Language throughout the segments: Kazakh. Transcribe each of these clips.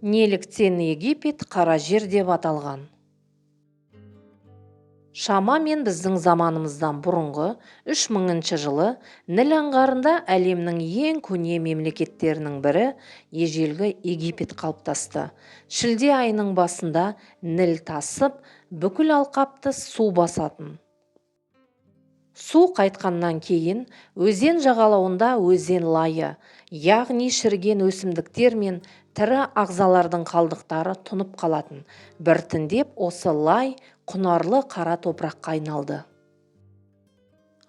Неліктен Египет қара жер деп аталған? Шамамен біздің заманымыздан бұрынғы 3000 жылы Ніл аңғарында әлемнің ең көне мемлекеттерінің бірі, ежелгі Египет қалыптасты. Шілде айының басында Ніл тасып, бүкіл алқапты су басатын. Су қайтқаннан кейін өзен жағалауында өзен лайы, яғни шіріген өсімдіктер мен тірі ағзалардың қалдықтары тұнып қалатын. Біртіндеп осы лай құнарлы қара топыраққа айналды.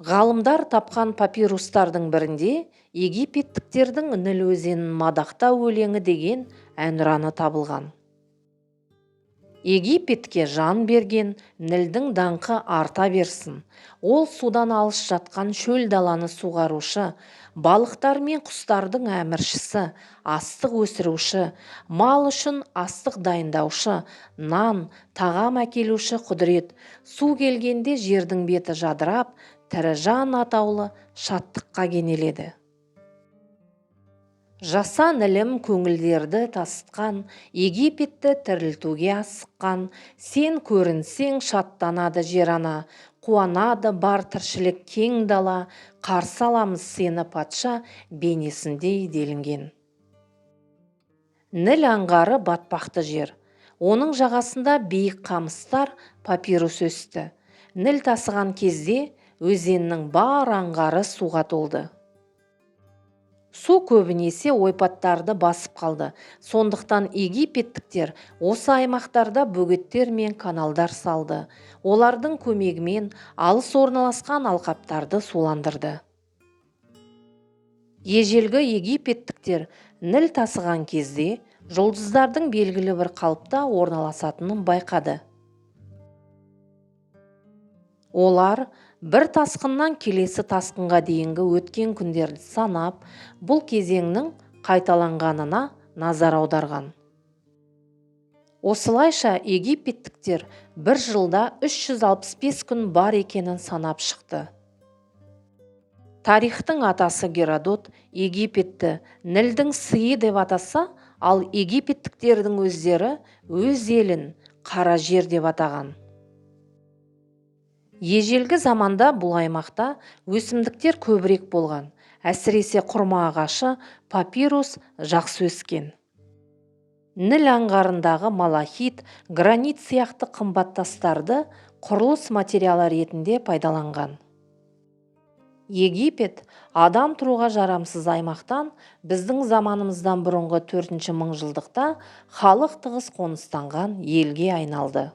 Ғалымдар тапқан папирустардың бірінде египеттіктердің Ніл өзенін мадақтау өлеңі деген әнұраны табылған. Египетке жан берген Нілдің даңқы арта берсін. Ол судан алыс жатқан шөл даланы суғарушы, балықтар мен құстардың әміршісі, астық өсіруші, мал үшін астық дайындаушы, нан, тағам әкелуші құдірет. Су келгенде жердің беті жадырап, тірі жан атаулы шаттыққа кенеледі. Жаса, Нілім, көңілдерді тасытқан, Египетті тірілтуге асыққан. Сен көрінсең, шаттанады жер-ана, қуанады бар тіршілік кең дала. Қарсы аламыз сені патша бейнесіндей, делінген. Ніл аңғары батпақты жер. Оның жағасында биік қамыстар, папирус өсті. Ніл тасыған кезде өзеннің бар аңғары суға толды. Су көбінесе ойпаттарды басып қалды. Сондықтан египеттіктер осы аймақтарда бөгеттер мен каналдар салды. Олардың көмегімен алыс орналасқан алқаптарды суландырды. Ежелгі египеттіктер Ніл тасыған кезде жұлдыздардың белгілі бір қалыпта орналасатынын байқады. Олар бір тасқыннан келесі тасқынға дейінгі өткен күндерді санап, бұл кезеңнің қайталанғанына назар аударған. Осылайша египеттіктер бір жылда 365 күн бар екенін санап шықты. Тарихтың атасы Геродот Египетті Нілдің сыйы деп атаса, ал египеттіктердің өздері өз елін қара жер деп атаған. Ежелгі заманда бұл аймақта өсімдіктер көбірек болған. Әсіресе құрма ағашы, папирус жақсы өскен. Ніл аңғарындағы малахит, гранит сияқты қымбат тастарды құрылыс материалы ретінде пайдаланған. Египет адам тұруға жарамсыз аймақтан біздің заманымыздан бұрынғы төртінші мыңжылдықта халық тығыз қоныстанған елге айналды.